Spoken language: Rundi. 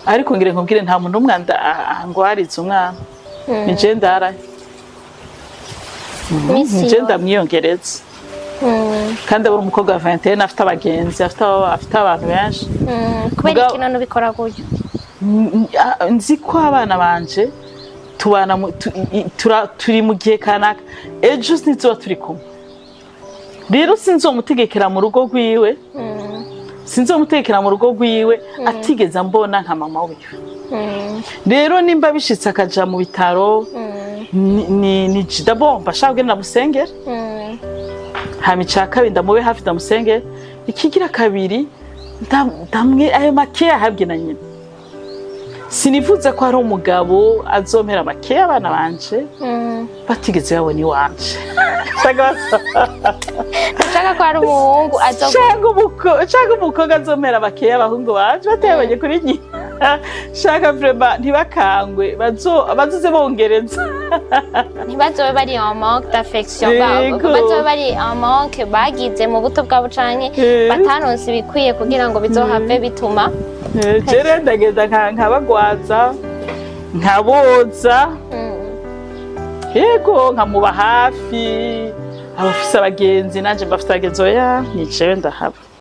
Ariko ngire nkubwire, nta muntu umwe angwariza umwana, ni je ndarayo. Misi Ni je yose. ndamwiyongereza. Kandi abura umukobwa wa 21, afite abagenzi, afite abantu benshi. Kubera Mugabo- iki none ubikora gutyo? Nzi ko abana banje tubana turi mu gihe kanaka, ejo sinzoba turi kumwe. Rero sinzomutegekera mu rugo rwiwe, sinzomutegekera mu rugo rwiwe atigeze ambona nka mama wiwe. Rero nimba bishitse akaja mu bitaro, ni d'abord mbashaka kugenda ndamusengera. Hama ica kabiri, ndamube hafi, ndamusengera. Ikigira kabiri, ndamwe ayo makeya ahabwe na nyina. Sinifuza ko hari umugabo azompera makeya abana banje batigeze babona iwanje. Ushaka ko hari umuhungu azo Shaka umukobwa azompera makeya abahungu banje batayabonye kuri nyina. Shaka vraiment ntibakangwe, bazoze bongereza. Ntibazobe bari en manque d'affection, bazobe bari en manque bagize mu buto bwabo canke bataronse ibikwiye kugira ngo bizohave bituma Jere ndagenda nkabagwaza, nkaboza, yego, nkamuba hafi. Abafise abagenzi, nanje mbafise abagenzi. Oya, ni jewe ndahaba.